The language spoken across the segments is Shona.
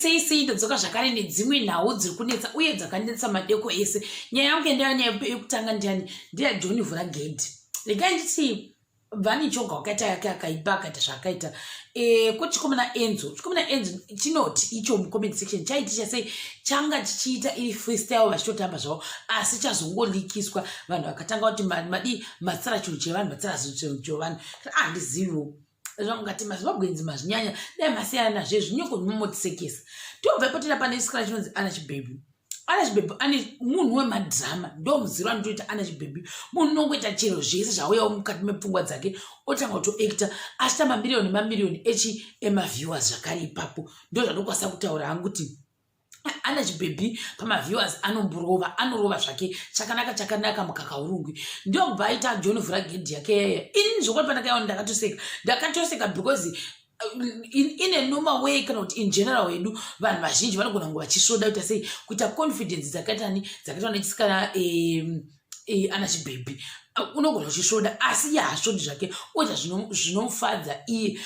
Sei sei ndadzoka zvakare nedzimwe nhau dziri kunetsa uye dzakanetsa madeko ese. Nyaya yangu yandaiva nayo yekutanga ndiyani? Ndeya John Vhura Gedhi. Regai nditi Vani Choga wakaita yake akaipa akaita zvaakaita. E, ko chikomana Enzo, chikomana Enzo chinoti icho mucomment section chaiti chasei changa chichiita iri freestyle vachitotamba zvavo asi chazongolikiswa vanhu vakatanga kuti madii matsara chinhu chevanhu matsara chinhu chevanhu handiziviwo. Ah, zvamungati mazimbabweans mazvinyanya dai masiyana nazvo izvi nyoko mumotisekesa tobva ipo tenda pane sikana chinonzi ana chibhebhi ana chibhebhi ane munhu wemadhirama ndo muziro anotoita ana chibhebhi munhu unongoita chero zvese zvauyawo mukati mepfungwa dzake otanga kutoacta achiita mamiriyoni mamiriyoni echi emaviewers zvakare ipapo ndo zvandokwanisa kutaura hangu kuti ana chibhebhi pamaviewers anomborova anorova zvake chakanaka chakanaka mukaka urungwi ndokubva aita john vhura gedhi yake yaya ini zvokwadi pandakaiona ndakatoseka ndakatoseka because in a normal way kana kuti in general wedu vanhu vazhinji vanogona kunge vachisvoda kuita sei kuita confidence dzakaitani dzakaitwa nechisikana ana chibhebhi unogona uchisvoda asi iye haasvodi zvake oita zvinomufadza iye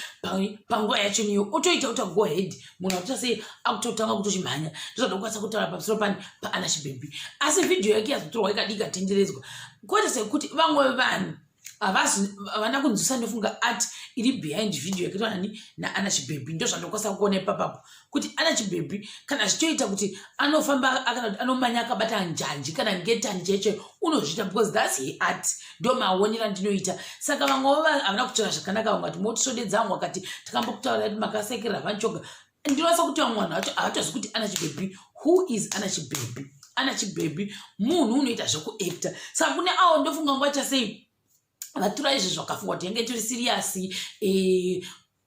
panguva yacho niyo otoita ota go ahead munhu akuita sei akutotanga kutochimhanya ndozvandokwanisa kutaura pamusoro pani paana chibhebhi asi vhidhiyo yake yazotorwa ikadii ikatenderedzwa kwete sekuti vamwe vanhu havana kunzwisa ndofunga art iri behind video yakaitwa nani naana chibhebhi ndozvandokwanisa kuona ipapapo kuti ana chibhebhi kana zvichitoita kuti anofamba kana kuti anomanya akabata njanji kana ngetani chaicho unozviita because thats he art ndo maonero andinoita saka vamwe vavo havana kutsvaka zvakanaka vamwe vati motisvodedza vamwe vakati takambokutaura kuti makasekerera vanchoga ndinosa kuti vamwe vanhu vacho havatozi kuti ana chibhebhi who is ana chibhebhi ana chibhebhi munhu unoita zvekuacta saka kune avo ndofunga nguva chasei vatura izvi zvakafungwa kuti yange itori siriyasi eh,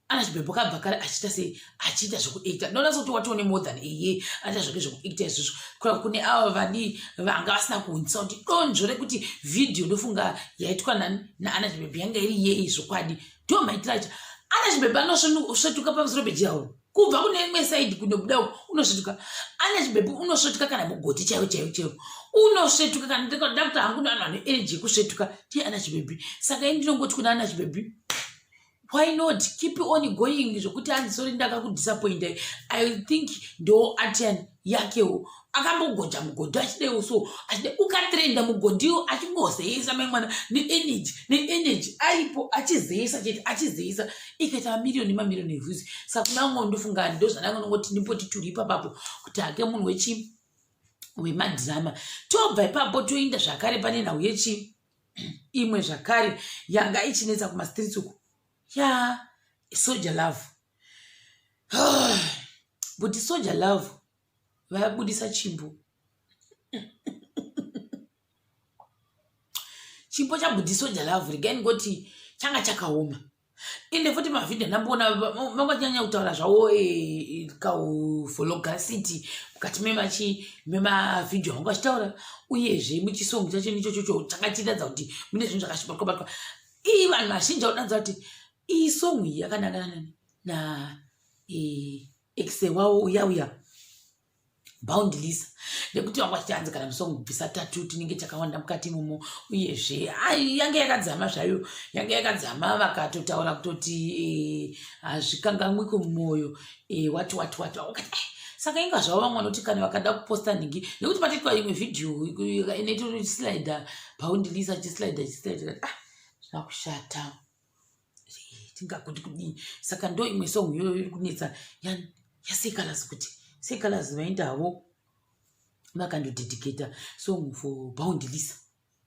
ana chibhebho kabva kare achiita sei achiita zvekuacta ndonatsa kuti watone more than a year achiita zvake zvekuacta izvozvo kura kune avo vadii vanga vasina kuhwinisa kuti donzvo rekuti vhidhiyo ndofunga yaitwa naana chibhebho yanga iri yei zvokwadi ndo maitiro acho ana chibhebho anosvetuka pamusoro pejirawo kubva kune imwe saidi kunobuda uko unosvetuka ana chibhebho unosvetuka kana mugoti chaiwo chaiwo chaiwo unosvetuka kana ndikuda kuti hangu vanhu vane energy yekusvetuka ti ana chibhebhi saka ini ndinongoti kuna ana chibhebhi why not keep on going zvokuti hanzi sorry ndakakudisappointa i think ndo atian yakewo akambogoja mugodhi achidewo so achide ukatrenda mugodhiwo achingozeyesa mai mwana neenergy neenergy aripo achizeyesa chete achizeyesa ikaita mamiriyoni nemamiriyoni eviews saka kuna vamwe ndofunga ndozvananga nongoti ndimboti turi ipapapo kuti hake munhu wechi wemadhirama tobva ipapo toinda zvakare pane nhau yechi imwe zvakare yanga ichinetsa kumastreets uku ya soja love but soja love vabudisa chimbo chimbo chabudi soja love regai ndingoti changa chakaoma ende futi mavhidhiyo ndamboona vanganyanya kutaura zvavo eh, kauvhologacity mukati memachi memavhidhiyo vanga vachitaura uyezve muchisongo chacho nichochocho changa chiratidza kuti mune zvinhu zvakashibatwa batwa ii vanhu vazhinji vakudanza kuti iyi song iyi yakanangana na eh, exe wawo uya uya bound lisa nekuti vanga vachiti hanzi kana musong bvisa tatu tinenge takawanda mukati imomo uyezve ai yange yakadzama zvayo yange yakadzama vakatotaura kutoti eh, hazvikangamwiko eh, mumwoyo eh, wati wati wati wakati eh, saka inga zvavo vamwe vanoti kana vakada kuposta nhingi nekuti patoitwa imwe vhidhiyo inoitoslider bound lisa chislider chislider ah zvakushata tingagoti kudii saka ndo imwe song iyoyo iri kunetsa yasekalaz kuti sekalaz vaenda havo vakandodedicata song for bound lisa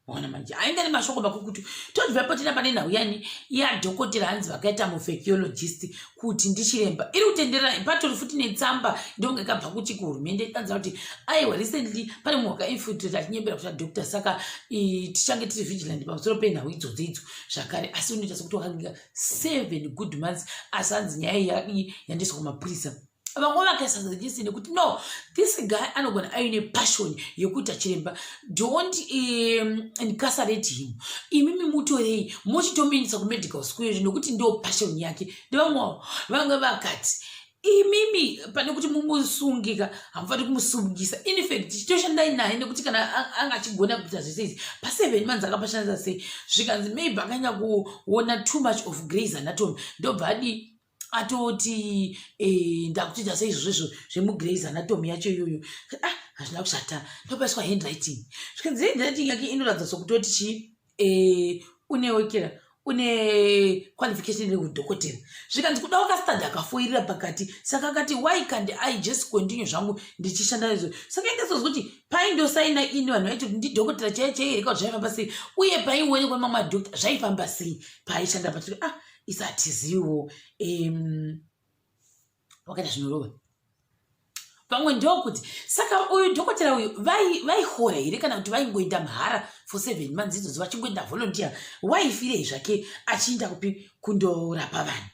waona manje ainge nemashoko makukutu tobvapo tina pane nhau yani yadhokotera hanzi vakaita mufekiologist kuti ndichiremba iri kutenderera patori futi netsamba ndonge ikabva kuti kuhurumende ikanza kuti aiwa recently pane munhu wakainfiltrate achinyembera kuti adoctor saka tichange tiri vigilant pamusoro penhau idzodzo idzo zvakare asi unoita sekuti wakange seven good months asi hanzi nyaya iyi yandiswa kumapurisa vamwe vakaisa suggestion yekuti no this guy anogona aine passion yekuita chiremba don't incarcerate him imimi mutorei mochitomuendesa kumedical school izvi nokuti ndo passion yake ndevamwewo vamwe vakati imimi pane kuti mumusungika hamufaniri kumusungisa infact chitoshandai naye nekuti kana anga achigona kuita zvese izvi paseven months akapashandisa sei zvikanzi maybe akanyanya kuona too much of grays anatomy ndobva adii Atoti eh, ndakutoita seizvozvo izvo zvemugrays anatomy yacho iyoyo. Ah, hazvina kushata. Ndopaiswa handwriting, zvikanzi handwriting yake inoratidza sokutoti chii, eh, une wekera, une qualification yeudhokotera. Zvikanzi kuda wakastadhi akafoirira pakati, saka akati, "Why can't I just continue zvangu ndichishanda nezvo?" Saka indasozwa kuti paindosaina ini, vanhu vaiti kuti ndidhokotera chaiyo chaiyo here, zvaifamba sei? Uye paionekwa mamwe madhokta zvaifamba sei paaishanda? Pati ah, isatiziwo wakaita zvinorova pamwe. Ndokuti saka uyu dhokotera uyu vaihora here, kana kuti vaingoenda mahara for 7 months idzodzo, vachingoenda volunteer? Waifirei zvake achiinda kupi kundorapa vanhu?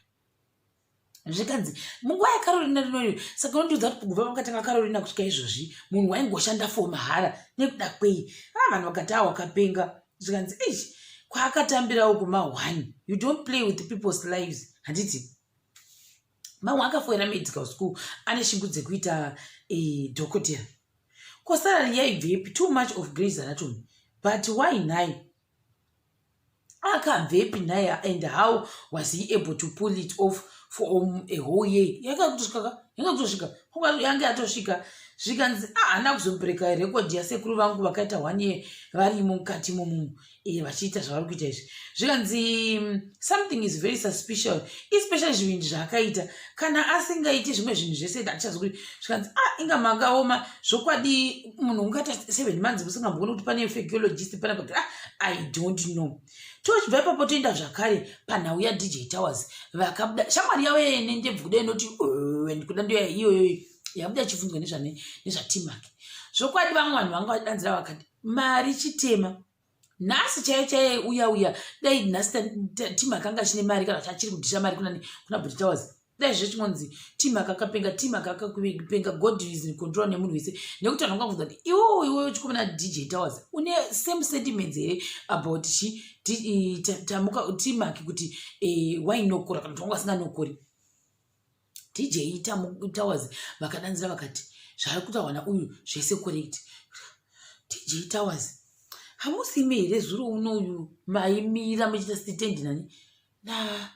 Zvikanzi munguva yaCarolina rinoyo. Saka unondiudza kuti kubva pakatanga Carolina kusvika izvozvi, munhu waingoshanda for mahara nekuda kwei? A, vanhu vakati, "A, wakapenga." Zvikanzi eish, kwaakatambirawo kuma1. You don't play with people's lives, handiti? Mamwe akafoira medical school, ane shingu dzekuita dhokotera. Ko salary yaibvepi? Too much of Grays Anatomy, but why nai akabvepi naye? And how was he able to pull it off for a whole year? Yanga kutosvika, yange yatosvika. Zvikanzi haana kuzobreaka record yasekuru vangu vakaita one year varimo mukati momumu vachiita zvavari kuita izvi. Zvikanzi something is very suspicious, especially zvinhu zvaakaita. Kana asingaiti zvimwe zvinhu zvese, hatichazi kuti. Zvikanzi a, inga makaoma zvokwadi, munhu ungaita 7 months musingambooni kuti pane physiologist panapa? Ah, I don't know. Tochibva ipapo toenda zvakare panhau yaDJ Towers. Vakabuda shamwari yavo nendebvu kuda inoti ndikuda, ndoya iyoyo yabuda ichibvunzwa nezvaTeemak. Zvokwadi vamwe vanhu vanga vadanzira vakati mari chitema nhasi chaiyo chaiyo uya uya. Dai nhasi Teemak anga achine mari, kana kuti achiri kudhisha mari kuna Bhuti Towers, dai zvechingonzi Teemak akapenga, Teemak akapenga. God is in control nemunhu wese, nekuti vanhu vangabvunza kuti iwowo, iwoyo chikomana DJ Towers, une same sentiments here about chi tamuka Teemak, kuti wainokora kana kuti wanga asinganokori? DJ Towers vakadanzira vakati zvari kutaurwa nauyu zvese correct. DJ Towers, hamusimi here zuro unoyu maimira muchiita stand nani na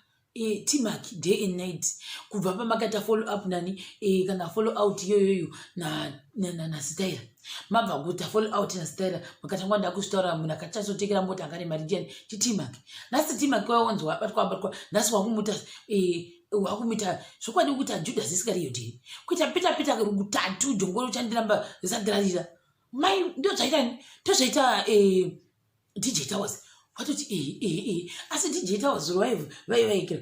Teemak day and night, kubva pamakaita follow up nani, kana follow out iyoyoyo naStaira? Mabva kuita follow out naStaira, makatangwa nda kuzvitaura, munhu akachazotengera mota anga nemari ndiani? TiTeemak. Nhasi Teemak waonzi wabatwa, wabatwa nhasi, wakumuta wakumuita zvokwadi kuita Judas Iscariot here, kuita Peter Peter kutatu jongoro chandiramba risati rarira mai? Ndo zvaita, ndozvaita DJ Towers. Watoti ehe ehe ehe, asi DJ Towers vaivaikira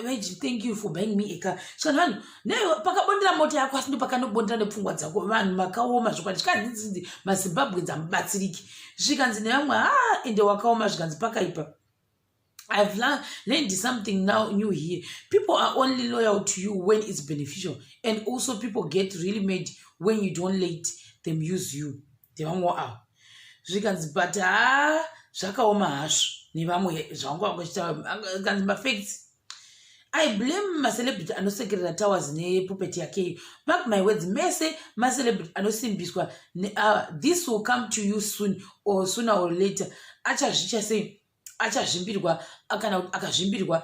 vaiti, "Thank you for buying me a car." Saka vanhu ne pakabondera mota yako, asi ndo pakanobondera nepfungwa dzako. Vanhu makaoma zvokwadi. Zvikanzi maZimbabweans hamubatsiriki. Zvikanzi nevamwe, ha, ende wakaoma. Zvikanzi pakaipa. I've learned something now new here. People are only loyal to you when it's beneficial. And also people get really mad when you don't let them use you. Ndevamwe avo. Zvikanzi but ha, zvakaoma hazvo nevamwe zvangu vakuchita mafacts. I blame macelebrity anosekerera Towers nepuppet yake. Mark my words, mese macelebrity anosimbiswa. This will come to you soon or sooner or later. Achazvicha sei? Achazvimbirwa, kana akazvimbirwa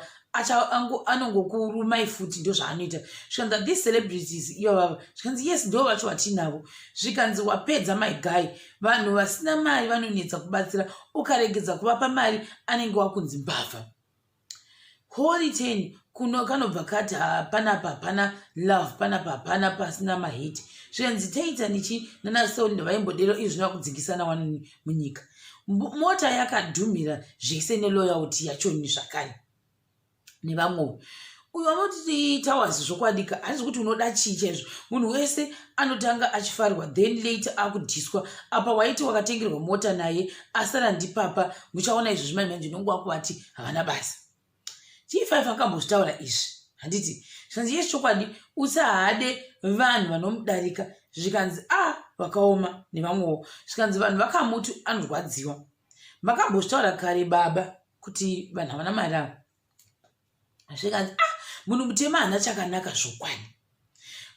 anongokurumai futi. Ndo zvaanoita. Zvikanzi these celebrities ivavava, zvikanzi yes, ndo vacho vatinavo. Zvikanzi wapedza, my guy. Vanhu vasina mari vanonetsa kubatsira. Ukaregedza kuvapa mari, anenge wakunzi mbavha. Holy Ten kuno kanobva kati panapa hapana love, panapa hapana pasina mahate. Zvikanzi taita nichi nanaSauli ndovaimbodero izvi zvinoda kudzikisana wani munyika. Mota yakadhumira zvese neloyalty yachoni zvakare nevamwewo. Uyu anoti Towers, zvokwadika handisi kuti unoda chii chaizvo. Munhu wese anotanga achifarirwa, then later akudhiswa. Apa waiti wakatengerwa mota naye, asara ndipapa. Muchaona izvo zvimai manje unonge wakuvati havana basa. G5 akambozvitaura izvi, handiti? Zvikanzi yes, chokwadi, usahade vanhu vanomudarika. Zvikanzi a, vakaoma nevamwewo. Zvikanzi vanhu vakamuti anorwadziwa. Makambozvitaura kare baba kuti vanhu havana mari ava. Zvikanzi ah, munhu mutema haana chakanaka zvokwadi.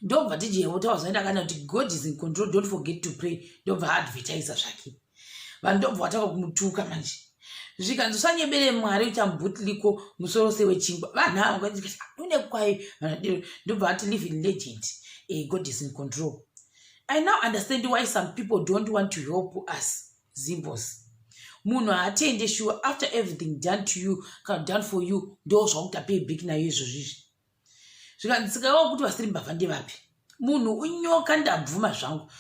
Ndobva DJ Towers kana kuti God is in control, don't forget to pray. Ndobva aadvertisa zvake, vanhu ndobva vatanga kumutuka manje. Zvikanzi usanyebere Mwari uchamubhutiliko musoro sewechingwa. Vanhu ava ngati une kwai vanadero ndobva vati living legend. God is in control. I now understand why some people don't want to help us Zimbos. Munhu haatende sure after everything done to you kana done for you ndo zvakuita pay back nayo izvozvo izvi. Zvikanzi tsikawo kuti vasiri mbavha ndevapi. Munhu unyoka ndabvuma zvangu.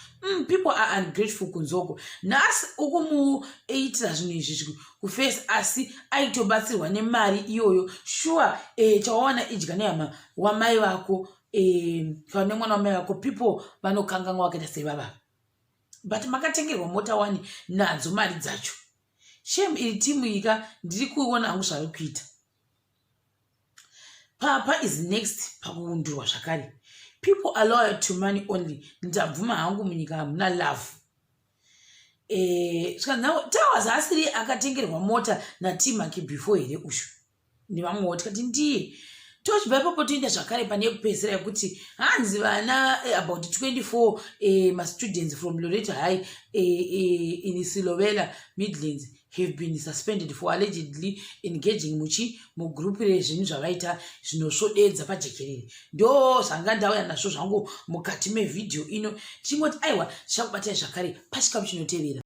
People are ungrateful kunzoko. Nhasi ukumuitira zvinhu izvi kuface asi aitobatsirwa nemari iyoyo. Sure chawawana idya nehama wamai vako kana nemwana wamai vako. People vanokanganwa vakaita sevava. But makatengerwa mota wani nadzo mari dzacho. Shame iri timu ika ndiri kuona hangu zvari kuita. Papa is next pakuundurwa zvakare. People are loyal to money only. Ndabvuma hangu munyika hamuna love. Towers asiri akatengerwa mota naTimaki before here ushu nevamwewo tikati ndiye. Tochibva ipapo toenda zvakare pane yekupedzisira yekuti hanzi vana about 24 mastudents from Loreto High in Silobela Midlands have been suspended for allegedly engaging muchi mugroup rezvinhu zvavaita zvinosvodedza pajekerere. Ndo zvanga ndauya nazvo zvangu mukati mevhidhiyo ino. Tichingoti aiwa tichakubatai zvakare pachikamu chinotevera.